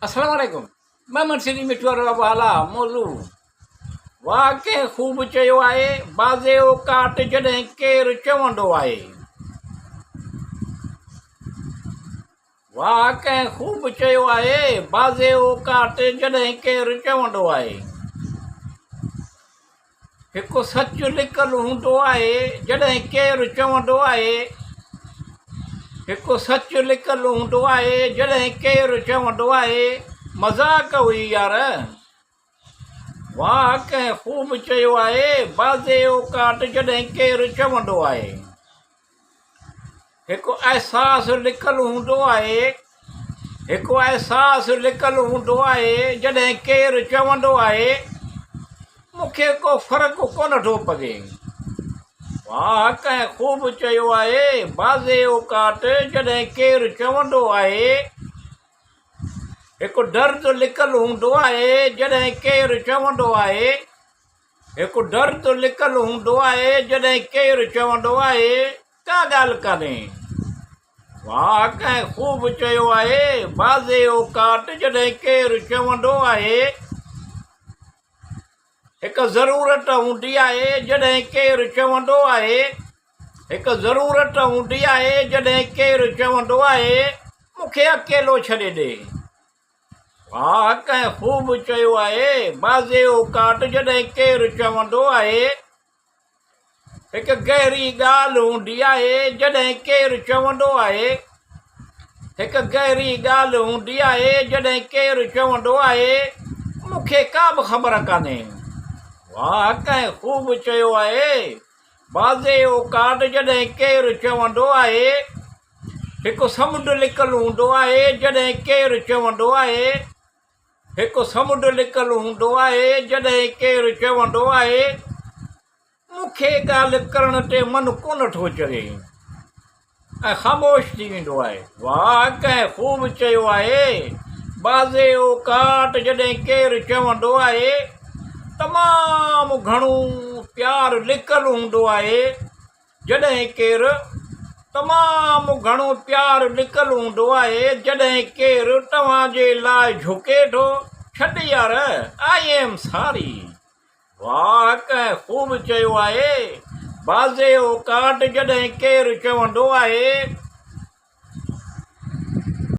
السلام عليڪم محمد سنڌي مٺو وارو ابو هالا موضوع واهه ڪنهن خوب چيو آهي بازي اوڪاٽ جڏهن ڪير چوندو آهي واهه ڪنهن خوب چيو آهي بازي اوڪاٽ جڏهن ڪير چوندو آهي هڪ سچ لڪل هوندو آهي، جڏهن ڪير چوندو آهي. هڪ سچ لڪل هوندو آهي، جڏهن ڪير چوندو آهي. مذاق هئي يار. واهه ڪنهن خوب چيو آهي، بعضي اوقات جڏهن ڪير چوندو آهي. هڪ احساس لڪل هوندو آهي، هڪ احساس لڪل هوندو آهي، جڏهن ڪير چوندو آهي، مون کي ڪو فرق ڪونه ٿو پوي. واهه ڪنهن خوب چيو آهي، بعضي اوقات جڏهن ڪير چوندو آهي، هڪ درد لڪل هوندو آهي، جڏهن ڪير چوندو آهي. هڪ درد لڪل هوندو آهي، جڏهن ڪير چوندو آهي، ڪا ڳالهه ڪانهي. واهه ڪنهن خوب چيو آهي، بعضي اوقات جڏهن ڪير چوندو آهي، هڪ ضرورت هوندي آهي، جڏهن ڪير چوندو آهي، هڪ ضرورت هوندي آهي، جڏهن ڪير چوندو آهي، مون کي اڪيلو ڇڏي ڏي. واهه ڪنهن خوب چيو آهي، بعضي اوقات جڏهن ڪير چوندو آهي، هڪ گهري ڳالهه هوندي آهي، جڏهن ڪير چوندو آهي، هڪ گهري ڳالهه هوندي آهي، جڏهن ڪير چوندو آهي، مون کي ڪا به خبر ڪانهي. واهه ڪنهن خوب چيو آهي، بعضي اوقات جڏهن ڪير چوندو آهي، هڪ سمنڊ لڪل هوندو آهي، جڏهن ڪير چوندو آهي. هڪ سمنڊ لڪل هوندو آهي، جڏهن ڪير چوندو آهي. مون کي ڳالهه ڪرڻ تي من ڪونه ٿو چوي ۽ خاموش ٿي ويندو آهي. واهه ڪنهن خوب چيو آهي، بعضي اوقات جڏهن ڪير چوندو آهي، تمام گهڻو پيار لڪل هوندو آهي. جڏهن ڪير تمام گهڻو پيار لڪل هوندو آهي، جڏهن ڪير توهان جي لاء جهڪي ٿو، ڇڏ يار، I am ساري. واهه ڪنهن خوب چيو آهي، بعضي اوقات جڏهن ڪير چوندو آهي.